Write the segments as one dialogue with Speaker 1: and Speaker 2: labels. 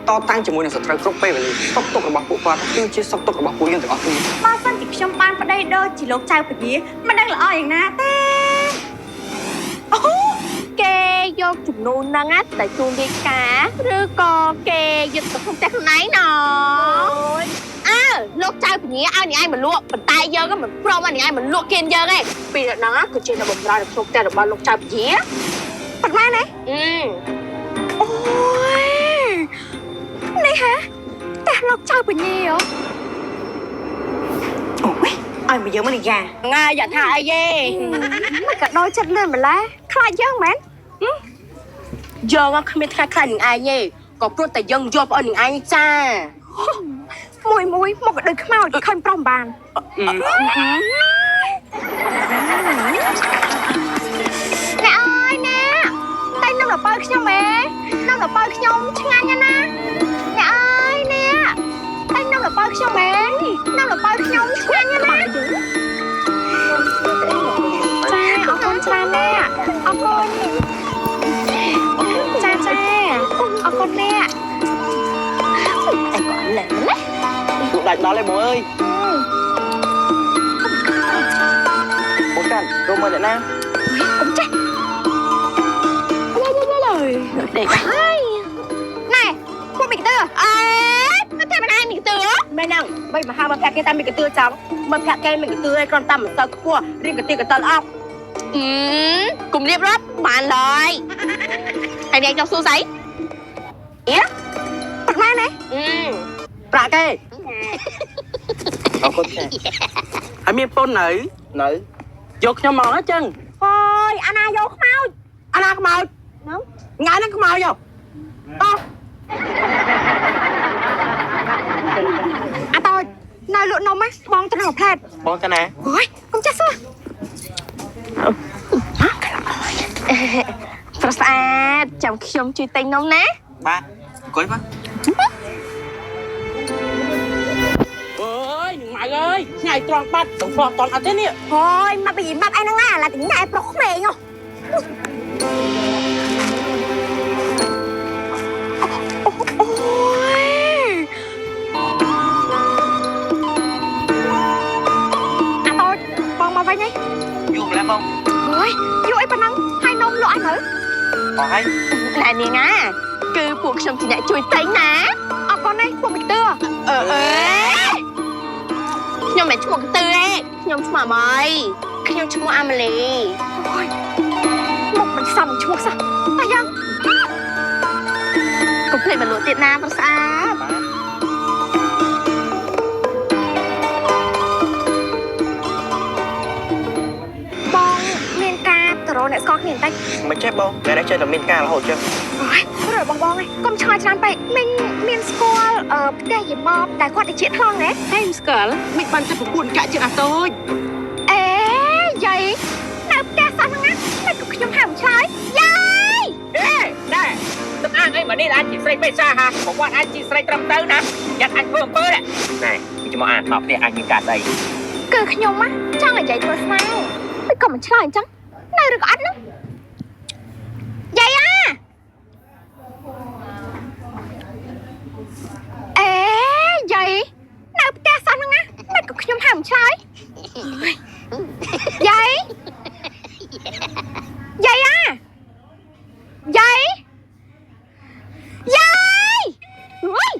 Speaker 1: តតាំងជាមួយនឹងសត្រូវគ្រប់ពេលវេលាសុខទុក្ខរបស់ពួកគាត់គឺជាសុខទុក្ខរបស់ពួកយើងទាំងអស់គ្នា
Speaker 2: បើសិនជាខ្ញុំបានប្តីដូចជាលោកចៅពញាមិនដឹងល្អយ៉ាងណាទេអូ
Speaker 3: គេយកជំនួនហ្នឹងណាទៅជូនរាជការឬក៏គេយកទៅក្នុងផ្ទះខ្លួនឯងណអើលោកចៅពញាឲ្យអ្នកឯងមកលក់ប៉ុន្តែយើងក៏មិនព្រមឲ្យអ្នកឯងមកលក់គៀនយើងទេពីដល់ហ្នឹងគឺជានៅបំរើនៅក្នុងផ្ទះរបស់លោកចៅពញា
Speaker 2: ប៉ុន្មានណា
Speaker 3: អឺ
Speaker 2: អូយនេះហ่าផ្ទះលោកចៅពញាហ៎អូយឲ្យមកយើងមកនេះយ៉ា
Speaker 3: ងាយយ៉ាថាអីទេ
Speaker 2: មិនក៏ដូចចិត្តលឿនម្ល៉េះខ្លាចយើងមែន
Speaker 3: យើងគ្មានថ្ងៃខ្លាចនឹងឯងទេក៏ព្រោះតែយើងយកប្អូននឹងឯងចា
Speaker 2: មួយមួយមកក៏ដូចខ្មោចខំប្រុសមិនបានអ្នកអើយណាតែនំល្ពៅខ្ញុំហ៎នំល្ពៅខ្ញុំឆ្ងាញ់ណាស់ណាអ្នកអើយណាតែនំល្ពៅខ្ញុំហ៎នំល្ពៅខ្ញុំឆ្ងាញ់ណាស់ណាចាអរគុណច្រើនណាស់អរគុណចាចាអរគុណណាស់
Speaker 3: អីក៏អត់លែងណា
Speaker 1: ពួកដាច់ដល់ហើយបងអើយបងកាន់រមមើលអ្នកណា
Speaker 2: កុំចេះ
Speaker 3: ដេកហើយ
Speaker 2: ណែពួកមីកទឺ
Speaker 3: អេមកតែមិនឯងមីកទឿមែនហ្នឹងបីមហាមកប្រាក់គេតាមមីកទឿចង់មកប្រាក់គេមីកទឿឯងគ្រាន់តែមិនសូវខ្ពស់រៀងកទីកតលអស់អឺគុំរៀបរាប់បានឡើយហើយអ្នកចង់សួរស្អីអៀ
Speaker 2: ប៉ុន្មានណា
Speaker 3: អឺ
Speaker 4: ប្រាក់គេ
Speaker 1: អរគុណចា
Speaker 4: ហើយមានពុននៅ
Speaker 1: នៅ
Speaker 4: យកខ្ញុំមកណាចឹង
Speaker 2: អូយអាណាយកខ្មោច
Speaker 4: អាណាខ្មោច
Speaker 2: ហ្នឹង
Speaker 4: ថ្ងៃហ្នឹងខ្មោចយោតោះ
Speaker 2: អាតូចនៅលក់នំណាបងទៅនឹងផ្លែត
Speaker 1: បងតាណា
Speaker 2: អូយកុំចេះសួរ
Speaker 3: ប្រស្អាតចាំខ្ញុំជួយទិញនំណា
Speaker 1: បាទអង្គុយបាទ
Speaker 4: អើយនឹងម៉ៅអើយថ្ងៃត្រង់បាត់ទៅផ្លោះតន់អត់ទេនេះ
Speaker 2: អូយមកពីបាត់អីហ្នឹងណាឡាទីណែប្រុសក្មេងហ៎អូយអាតូចបងមកវិញហី
Speaker 1: យូរម្ល៉េះបង
Speaker 2: អូយយូរអីប៉ុណ្ណឹងហើយនំលក់អីនៅ
Speaker 1: អស់ហើយ
Speaker 3: ណែនាងណាគឺពួកខ្ញុំជាអ្នកជួយទិញណា
Speaker 2: អរគុណណាពួកមីកទឺ
Speaker 3: អឺអេខ្ញុំមិនឈ្មោះកទឿទេខ្ញុំឈ្មោះអាម៉ៃខ្ញុំឈ្មោះអាម៉ាលី
Speaker 2: អូយមកមិនសមឈ្មោះសោះតែយ៉ាង
Speaker 3: កុំភ្លេចមកលក់ទៀតណាប្រស្អាត
Speaker 2: បងមានការទៅរកអ្នកស្គាល់គ្នាបន្តិច
Speaker 1: មិនចេះបងថ្ងៃនេះចេះតែមានការរហូតចឹង
Speaker 2: អូយរឿងរបស់បងឯងកុំឆ្ងល់ច្រើនពេកមីងមានស្គាល់អឺផ្ទះយាយម៉បដែលគាត់ទៅជាថ្លង់ណា
Speaker 4: ហេស្គាល់មិនបានតែប្រពន្ធកាក់ជាងអាតូច
Speaker 2: អេយាយនៅផ្ទះសោះហ្នឹងណាតែក៏ខ្ញុំហៅមិនឆ្លើយយាយ
Speaker 5: អេណែទឹកអាងអីមកនេះអាចជាស្រីបេសាហាប្រវត្តិអាចជាស្រីត្រឹមត្រូវណាយ៉ាត់អាចធ្វើអំពើណែណែពីមកអានមកផ្ទះអាចមានការស្អី
Speaker 2: គឺខ្ញុំណាចង់ឲ្យយាយធ្វើស្នេហ៍តែក៏មិនឆ្លើយអញ្ចឹងនៅឬក៏អត់ហ្នឹងយាយអាអេយាយនៅផ្ទះសោះហ្នឹងណាតែក៏ខ្ញុំហៅមិនឆ្លើយយាយយាយអាយាយយាយអើយ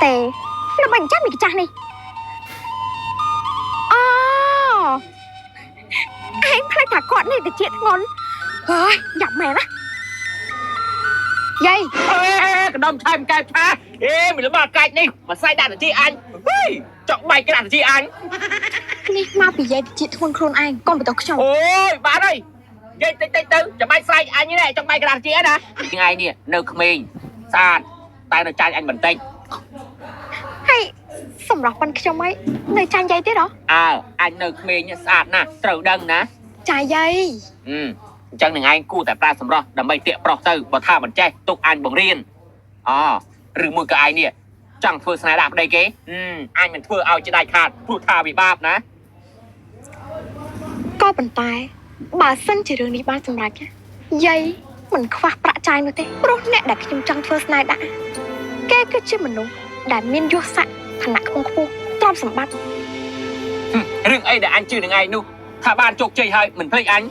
Speaker 2: ទេល្បីចាំមីកាចាស់នេះអូឯងផ្លេចថាគាត់នេះទៅជាធ្ងន់ហើយយ៉ាប់មែនណាយាយ
Speaker 5: អេកណ្ដុំឆែមកែវឆាអេមិនលំកាច់នេះមកស្អីដាក់តិចអញហេចង់បែកក្រាស់តិចអញ
Speaker 2: នេះមកពីយាយទៅជាធ្ងន់ខ្លួនឯងកុំបន្ទោសខ្ញុំ
Speaker 5: អូយបានហើយនិយាយតិចតិចទៅចាំបាច់ស្រែកអញនេះចង់បែកក្រាស់តិចណាថ្ងៃនេះនៅក្មេងស្អាតតែនៅចាញ់អញបន្តិច
Speaker 2: ហើយសម្រាប់ប៉ុនខ្ញុំអីនៅចាញ់យាយទៀតហ៎
Speaker 5: អើអញនៅក្មេងស្អាតណាស់ត្រូវដឹងណា
Speaker 2: ចាយាយ
Speaker 5: អឺអញ្ចឹងនឹងឯងគួរតែប្រើសម្រស់ដើម្បីទាក់ប្រុសទៅបើថាមិនចេះទុកអញបង្រៀនអូឬមួយក៏ឯងនេះចង់ធ្វើស្នេហ៍ដាក់ប្តីគេអញមិនធ្វើឲ្យជាដាច់ខាតព្រោះថាវិបាកណា
Speaker 2: ក៏ប៉ុន្តែបើសិនជារឿងនេះបានសម្រេចណាយាយ មិនខ្វះប្រាក់ចាយនោះទេព្រោះអ្នកដែលខ្ញុំចង់ធ្វើស្នេហ៍ដាក់គេគឺជាមនុស្សដែលមានយសស័ក្តិឋានៈខ្ពង់ខ្ពស់ទ្រព្យសម្បត្តិ
Speaker 5: រឿងអីដែលអញជឿនឹងឯងនោះថាបានជោគជ័យហើយមិនភ្លេចអញ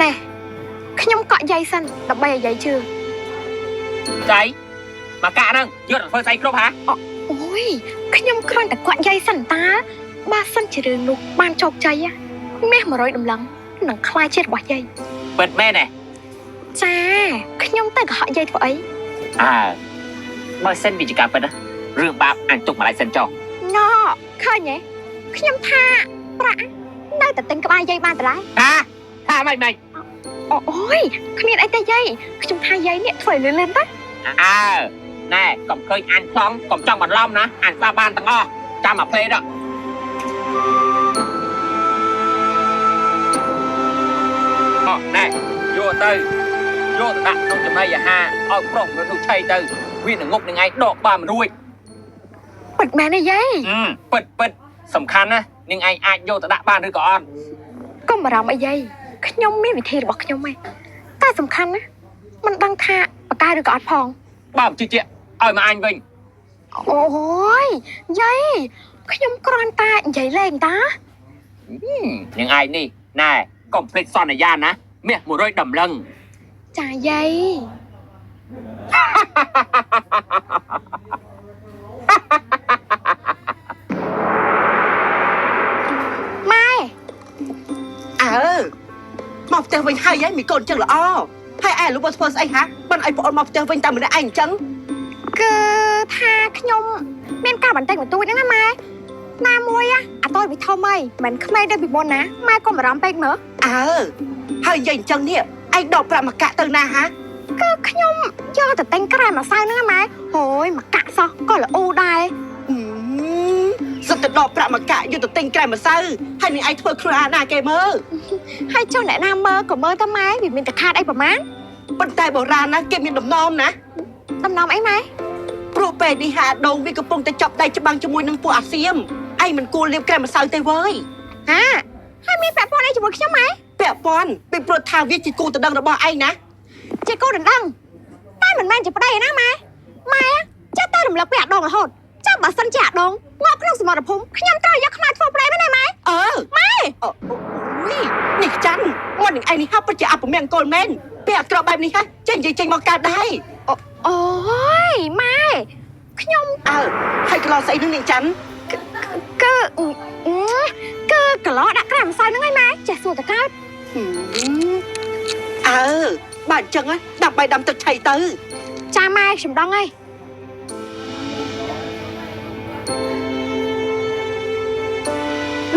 Speaker 2: ណែខ្ញុំកក់យាយសិនដើម្បីឲ្យយាយជឿ
Speaker 5: ចៃមកកាក់ហ្នឹងយកទៅធ្វើស្អីគ្រប់ហា
Speaker 2: អូយខ្ញុំគ្រាន់តែកក់យាយសិនតាបើសិនជារឿងនោះបានជោគជ័យមាស100តម្លឹងនឹងខ្លាយជារបស់យាយ
Speaker 5: ពិតមែនទេ
Speaker 2: ចាខ្ញុំទៅកុហកយាយធ្វើអី
Speaker 5: អើបើសិនវាជាការពិតណារឿងបាបអញទុកម្លាយសិនចុះ
Speaker 2: ណឃើញទេខ្ញុំថាប្រាក់នៅតែទិញក្បាលយាយបានតឡើយ
Speaker 5: ហាថាម៉េចម៉េច
Speaker 2: អូយគ្មានអីទេយាយខ្ញុំថាយាយនេះធ្វើឲ្យលឿនៗទៅ
Speaker 5: អើណែកុំឃើញអញប្លង់កុំចង់បន្លំណាអញស្ដាប់បានទាំងអស់ចាំមកផ្លេតអូណែយកទៅយកទៅដាក់ក្នុងចំណីអាហារឲ្យប្រុសមនុស្សនោះឆៃទៅវានឹងងប់នឹងឯងដកបានមិនរួច
Speaker 2: ពិតមែនទេយាយ
Speaker 5: ពិតពិតសំខាន់ណានឹងឯងអាចយកទៅដាក់បានឬក៏អត់
Speaker 2: កុំបារម្ភអីយាយខ្ញុំមានវិធីរបស់ខ្ញុំឯងតែសំខាន់ណាមិនដឹងថាបកកែឬក៏អត់ផង
Speaker 5: បើមិនជឿជាក់ឲ្យមកអញវិញ
Speaker 2: អូយយាយខ្ញុំគ្រាន់តែនិយាយលេងតា
Speaker 5: នឹងឯងនេះណែកុំភ្លេចសន្យាណាមាស100តម្លឹង
Speaker 2: ចាយាយម៉ែ
Speaker 6: អើមកផ្ទះវិញហើយហ៎មីកូនចឹងល្អហើយឯងលោកធ្វើស្អីហាបានឲ្យប្អូនមកផ្ទះវិញតែម្នាក់ឯងអញ្ចឹង
Speaker 2: គឺថាខ្ញុំមានការបន្តិចបន្តួចហ្នឹងណាម៉ែណាមួយអាតូចវាធំហើយមិនក្មេងដូចពីមុនណាម៉ែកុំបារម្ភពេកមើល
Speaker 6: អើហើយយាយអញ្ចឹងនេះឯងដកប្រាក់មកកាក់ទៅណាហា
Speaker 2: គឺខ្ញុំយកទៅទិញក្រែមម្សៅហ្នឹងណាម៉ែហូយមកកាក់សោះក៏ល្អដែរ
Speaker 6: សិតទៅដកប្រាក់មកកាក់យកទៅទិញក្រែមម្សៅហើយនឹងឯងធ្វើខ្លួនអាណាគេមើល
Speaker 2: ហើយចុះអ្នកណាមើលក៏មើលទៅម៉ែវាមានតែខាតអីប្រមាណ
Speaker 6: ប៉ុន្តែបុរាណណាគេមានដំណំណា
Speaker 2: ដំណំអីម៉ែ
Speaker 6: ព្រោះពេលនេះហាដងវាកំពុងតែចាប់ដៃច្បាំងជាមួយនឹងពួកអាសៀមឯងមិនគួរលាបក្រែមម្សៅទេវើយ
Speaker 2: ហាហើយមានពាក់ព័ន្ធអីជាមួយខ្ញុំម៉ែ
Speaker 6: ពាក់ព័ន្ធពីព្រោះថាវាជាគូតដឹងរបស់ឯងណា
Speaker 2: ជាកូនដណ្ដឹងតែមិនមែនជាប្តីឯណាម៉ែម៉ែចេះតែរំលឹកពីអាដងរហូតចាំបើសិនជាអាដងងាប់ក្នុងសមរភូមិខ្ញុំត្រូវយកខ្មៅធ្វើប្តីមែនទេម៉ែ
Speaker 6: អើម៉ែអូយនេះច័ន្ទមកនឹងឯងនេះហាពិតជាអពមង្គលមែនពេលអាក្រក់បែបនេះហ่ะចេះនិយាយចេញមកកើតដែរ
Speaker 2: អូយម៉ែខ្ញុំ
Speaker 6: អើហើយកន្លងស្អីនឹងនាងច័ន្ទ
Speaker 2: គឺគឺកន្លោដាក់ក្រែមម្សៅហ្នឹងឯងម៉ែចេះសួរតកើត
Speaker 6: អើបើអញ្ចឹងដាំបាយដាំទឹកឆៃទៅ
Speaker 2: ចាម៉ែខ្ញុំដឹងហើយ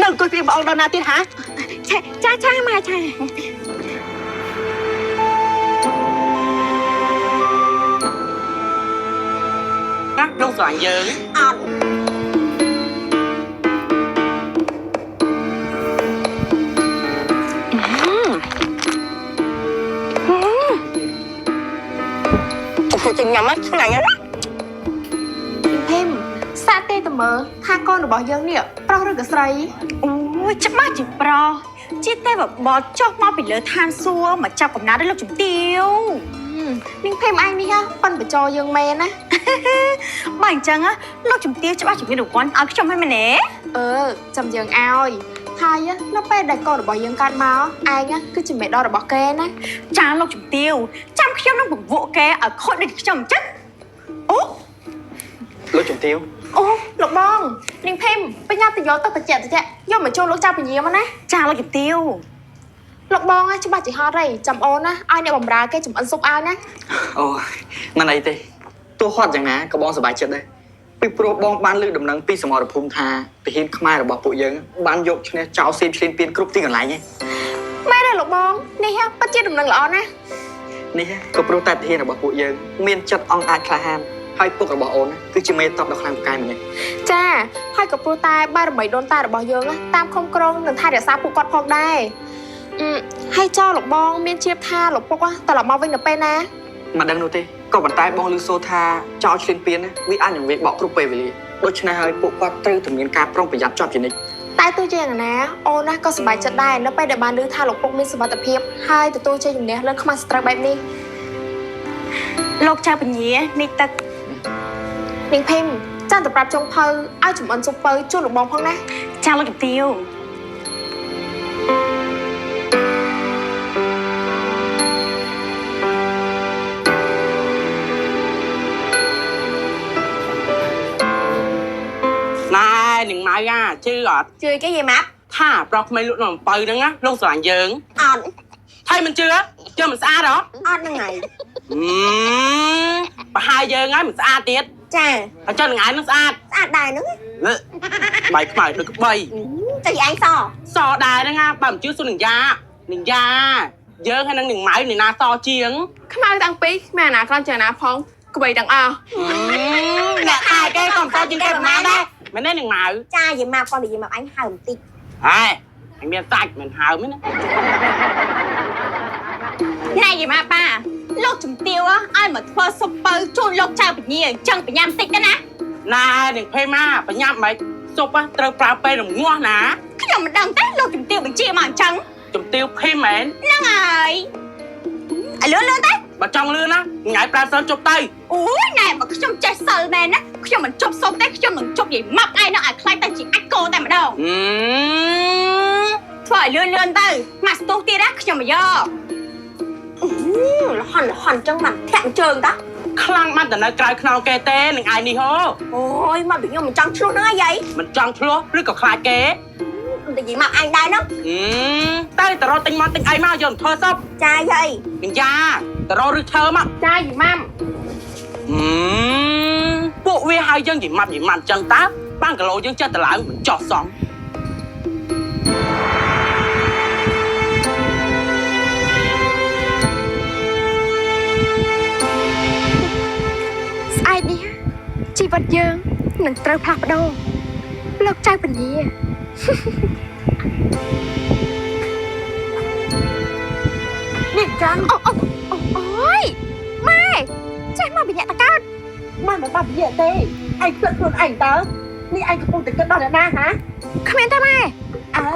Speaker 6: នៅអង្គុយពីបងដល់ណាទៀតហា
Speaker 2: ចាចាម៉ែចា
Speaker 4: ណាលោកស្រឡាញ់យើង
Speaker 6: អត់
Speaker 3: ចេញញ៉ាំឆ្ងាញ់ណាស់
Speaker 7: ភឹមសាកទេតមើលថាកូនរបស់យើងនេះប្រុសឬក៏ស្រី
Speaker 8: អូយច្បាស់ជាប្រុសជាទេវបុត្រចុះមកពីលើឋានសួគ៌មកចាប់កំណើតដល់លោកជំទាវ
Speaker 7: នាងភឹមឯងនេះហ่ะប៉ិនបញ្ចរយើងមែនណា
Speaker 8: បើអញ្ចឹងលោកជំទាវច្បាស់ជាមានរង្វាន់ឲ្យខ្ញុំហើយមែនទេ
Speaker 7: អឺចាំយើងឲ្យហើយនៅពេលដែលកូនរបស់យើងកើតមកឯងគឺជាមេដរបស់គេណា
Speaker 8: ចាលោកជំទាវចាំខ្ញុំនឹងបង្វក់គេឲ្យខូចដូចខ្ញុំអញ្ចឹងអូ
Speaker 1: លោកជំទាវ
Speaker 7: អូលោកបងនាងភឹមបញ្ញាទៅយកទឹកត្រជាក់ត្រជាក់យកមកចូលលោកចៅពញាមកណា
Speaker 8: ចាលោកជំទាវ
Speaker 7: លោកបងច្បាស់ជាហត់ហើយចាំអូនណាឲ្យអ្នកបម្រើគេចំអិនស៊ុបឲ្យណា
Speaker 1: អូមិនអីទេទោះហត់យ៉ាងណាក៏បងសប្បាយចិត្តដែរពីព្រោះបងបានលើកដំណឹងពីសមរភូមិថាទាហានខ្មែររបស់ពួកយើងបានយកឈ្នះចោលសៀមឈ្លានពានគ្រប់ទីកន្លែងឯង
Speaker 7: មែនទេលោកបងនេះពិតជាដំណឹងល្អណាស់
Speaker 1: នេះក៏ព្រោះតែទាហានរបស់ពួកយើងមានចិត្តអង់អាចក្លាហានហើយពុករបស់អូនគឺជាមេតបដ៏ខ្លាំងពូកែម្នាក់
Speaker 7: ចាហើយក៏ព្រោះតែបារមីដូនតារបស់យើងតាមខំក្រងនិងថែរក្សាពួកគាត់ផងដែរអឺហើយចោលលោកបងមានជៀបថាលោកពុកត្រឡប់មកវិញនៅពេលណា
Speaker 1: មិនដឹងនោះទេក៏ប៉ុន្តែបងឮសូរថាចោលឈ្លានពានវាអាចនឹងវាយបកគ្រប់ពេលវេលាដូច្នេះហើយពួកគាត់ត្រូវតែមានការប្រុងប្រយ័ត្នជាប់ជានិច្ច
Speaker 7: តែទោះជាយ៉ាងណាអូនណាក៏សប្បាយចិត្តដែរនៅពេលដែលបានឮថាលោកពុកមានសុវត្ថិភាពហើយទទួលជ័យជំនះលើខ្មាំងសត្រូវបែបនេះ
Speaker 8: លោកចៅពញានេះទឹក
Speaker 7: នាងភីមចាំតែប្រាប់ចុងភៅឲ្យចំអិនស៊ុបពៅជូនលោកបងផងណា
Speaker 8: ចាលោកជំទាវ
Speaker 4: ណែនឹងម៉ៅអាជឿអត់
Speaker 3: ជឿគេយាយម៉ាប់
Speaker 4: ថាប្រុសក្មេងលក់នំអំពៅហ្នឹងណាលោកស្រឡាញ់យើង
Speaker 3: អត់
Speaker 4: ថៃមិនជឿជឿមិនស្អាតហ៎
Speaker 3: អត់ហ្នឹងហើយ
Speaker 4: អឺប្រហែលយើងហើយមិនស្អាតទៀត
Speaker 3: ចា
Speaker 4: ហើយចុះនឹងឯងនឹងស្អាត
Speaker 3: ស្អាតដែរហ្នឹង
Speaker 4: លើបាយខ្មៅដូចក្បី
Speaker 3: ចុះឯងស
Speaker 4: សដែរហ្នឹងណាបើមិនជឿសុននឹងយ៉ានឹងយ៉ាយើងហើយនឹងនឹងម៉ៅនឹងណាសជាង
Speaker 7: ខ្មៅតាំងពីគ្មានអាណាក្រំជាងអាណាផងក្បីទាំងអស់
Speaker 4: អ្នកតែគេក៏មិនសជាងគេប្រហែលដែរមែនទេនឹងម៉ៅ
Speaker 3: ចាយាយម៉ាប់គាត់និយាយមកអញហើមបន្តិច
Speaker 4: ហេអញមានសាច់មិនហើមទេណា
Speaker 8: ណែយាយម៉ាប៉ាលោកជំទាវឲ្យមកធ្វើស៊ុបពៅជូនលោកចៅពញាអញ្ចឹងបញ្ញាបន្តិចទៅណា
Speaker 4: ណែនឹងភេម៉ាបញ្ញាប់មិនស៊ុបត្រូវប្រើពេលរងាស់ណា
Speaker 8: ខ្ញុំមិនដឹងទេលោកជំទាវបញ្ជាមកអញ្ចឹង
Speaker 4: ជំទាវភេមែន
Speaker 8: ហ្នឹងហើយឲ្យលឿនលឿនទៅ
Speaker 4: បើចង់លឿនណាថ្ងៃប្រើសិនជប់ទៅ
Speaker 8: អូយណែបើខ្ញុំចេះសិលមែនណាខ្ញុំមិនជប់សុំទេខ្ញុំនឹងជប់យាយម៉ាប់ឯងនោះឲ្យខ្លាចទៅជាអាចគោតែម្ដងធ្វើឲ្យលឿនលឿនទៅម៉ាក់ស្ទុះទៀតណាខ្ញុំមកយក
Speaker 3: លហន់លហន់ចឹងបានធាក់ជើងតា
Speaker 4: ខ្លាំងបានតែនៅក្រៅខ្នងគេទេនឹងឯងនេះហូ
Speaker 3: អូយមកពីខ្ញុំមិនចង់ឆ្លោះហ្នឹងហើយយាយ
Speaker 4: មិនចង់ឆ្លោះឬក៏ខ្លាចគេ
Speaker 3: តែយាយមកអញដែរហ្នឹង
Speaker 4: ទៅតរត់ទិញមកទិញអីមកយកធ្វើសព
Speaker 3: ចាយាយ
Speaker 4: កញ្ញាតរត់ឬឈើមក
Speaker 7: ចាយីម៉ាំ
Speaker 4: ពួកវាហៅយើងយីម៉ាប់យីម៉ាប់ចឹងតើបានគីឡូយើងចេះតឡើងមិនចោះសង
Speaker 2: ស្អែកនេះជីវិតយើងនឹងត្រូវផ្លាស់ប្ដូរលោកចៅពញា
Speaker 6: នេះចាន់
Speaker 2: អូអូអូអូយម៉ែចេះមកបញ្ញាតកើត
Speaker 6: ម៉ែមិនបាត់និយាយទេឯងផ្លឹកខ្លួនឯងតើនេះឯងកំពុងតែគិតដល់អ្នកណាហា
Speaker 2: គ្មានទេម៉ែ
Speaker 6: អើ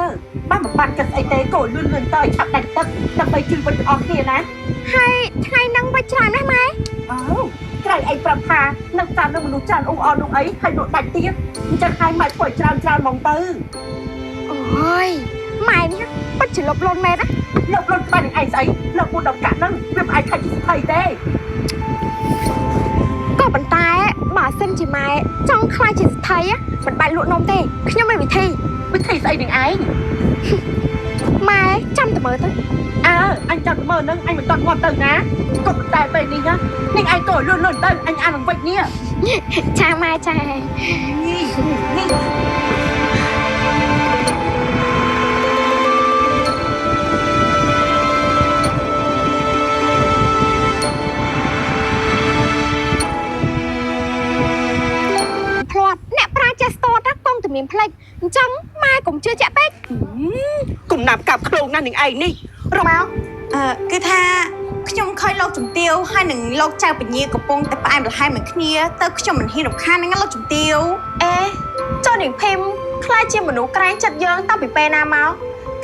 Speaker 6: បើមិនបាត់គិតស្អីទេក៏លឿនលឿនទៅឲ្យឆាប់ដាច់ទឹកដើម្បីជួយវិញទាំងអស់គ្នាណា
Speaker 2: ហើយថ្ងៃហ្នឹងវាច្រើនណាស់ម៉ែ
Speaker 6: អើក្រៃឯងប្រាប់ថានឹងតាមនឹងមនុស្សច្រើនអ៊ូអរនោះអីហើយនោះដាច់ទៀតអញ្ចឹងហើយម៉ែធ្វើឲ្យច្រើនច្រើនហ្មងទៅ
Speaker 2: អូយម៉ែនេះពិតជាលប់លន់មែនណា
Speaker 6: លុបលុនក្បាលនឹងឯងស្អីលុបមួយដល់កាក់ហ្នឹងវាមិនអាចខាច់ជាស្ថីទេ
Speaker 2: ក៏ប៉ុន្តែបើសិនជាម៉ែចង់ខ្លាចជាស្ថីមិនបាច់លក់នំទេខ្ញុំមានវិធី
Speaker 6: វិធីស្អីនឹងឯង
Speaker 2: ម៉ែចាំតែមើលទៅ
Speaker 6: អើអញចាំមើលហ្នឹងអញមិនតន់ងាប់ទៅណាក៏ប៉ុន្តែពេលនេះណានឹងឯងក៏លឿនលឿនទៅអញអាននឹងវិចនេះ
Speaker 2: ចាម៉ែចា
Speaker 6: នេះនេះ
Speaker 2: ភ្លាត់អ្នកប្រាចេះស្ទតណាកងតែមានផ្លេចអញ្ចឹងម៉ែកុំជឿជាក់ពេក
Speaker 6: គុំណាប់កាប់ឃ្លោងណាស់នឹងឯងនេះរក
Speaker 2: មក
Speaker 8: អឺគឺថាខ្ញុំឃើញលោកជំទាវហើយនឹងលោកចៅពញាកំពុងតែផ្អែមល្ហែមនឹងគ្នាទៅខ្ញុំមិនហ៊ានរំខានហ្នឹងណាលោកជំទាវ
Speaker 7: អេចុះនាងភីមខ្លាចជាមនុស្សក្រែងចិត្តយើងតាំងពីពេលណាមក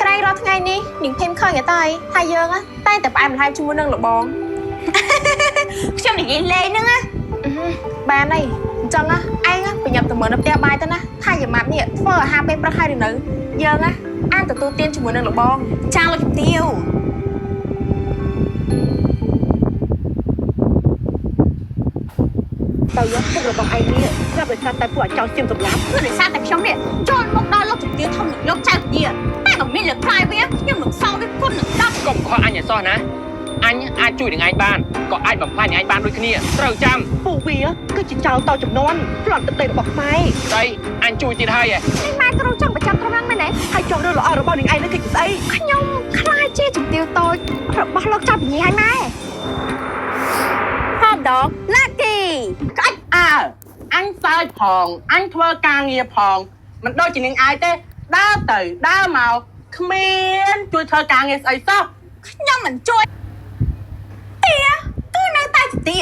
Speaker 7: ក្រែងរាល់ថ្ងៃនេះនាងភីមឃើញអត់ទេថាយើងតែងតែផ្អែមល្ហែមជាមួយនឹងលបង
Speaker 8: ខ្ញុំនិយាយលេងហ្នឹងណា
Speaker 7: បានហើយអញ្ចឹងណាឯងប្រញាប់ទៅមើលនៅផ្ទះបាយទៅណាថាយាម៉ាប់នេះធ្វើអាហារពេលព្រឹកហើយឬនៅយើងណាអានទទួលទានជាមួយនឹងលបង
Speaker 8: ចាលោកជំទាវ
Speaker 6: ទៅយកពុករបស់ឯងនេះស្រាប់តែតែពួកអាចោសៀមសម្លាប់
Speaker 8: គឺដោយសារតែខ្ញុំនេះចូលមកដល់លោកជំទាវធំនឹងលោកចៅពញាតែបើមានលើកក្រោយវាខ្ញុំនឹងសងវាគុណនឹង10
Speaker 5: កុំខកអញឲ្យសោះណាអញអាចជួយនឹងឯងបានក៏អាចបំផ្លាញនឹងឯងបានដូចគ្នាត្រូវចាំ
Speaker 6: ពួកវាគឺជាចោលតចំនួនប្លន់ទឹកដីរបស់ខ្មែរ
Speaker 5: ស្អីអញជួយទៀតហើយឯង
Speaker 2: នេះម៉ែគ្រូចង់បញ្ចប់ត្រង់ហ្នឹងមែនទេ
Speaker 6: ហើយចង់រឿងល្អរបស់នឹងឯងនេះគឺជាស្អី
Speaker 2: ខ្ញុំខ្លាចជាជំទាវតូចរបស់លោកចៅពញាហើយម៉ែ
Speaker 8: ហមដងឡាគី
Speaker 4: ក្អាច់អើអញសើចផងអញធ្វើការងារផងមិនដូចជានាងឯងទេដើរទៅដើរមកគ្មានជួយធ្វើការងារស្អីសោះ
Speaker 8: ខ្ញុំមិនជួយទាគឺនៅតែជាទា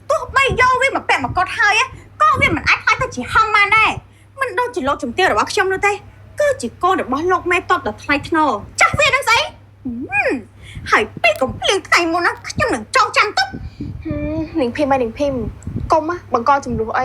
Speaker 8: ទោះបីយកវាមកពាក់មកកត់ហើយក៏វាមិនអាចខ្លាចទៅជាហង្សបានដែរមិនដូចជាលោកជំទាវរបស់ខ្ញុំនោះទេគឺ គឺជាកូនរបស់លោកមេតបដ៏ថ្លៃថ្នូរចាស់វានឹងស្អីហឹមហើយពេលកំភ្លៀងថ្ងៃមុនណាខ្ញុំនឹងចងចាំទុក
Speaker 7: ហឹមនាងភីមហើយនាងភីមកុំណាបង្កចំនួនអី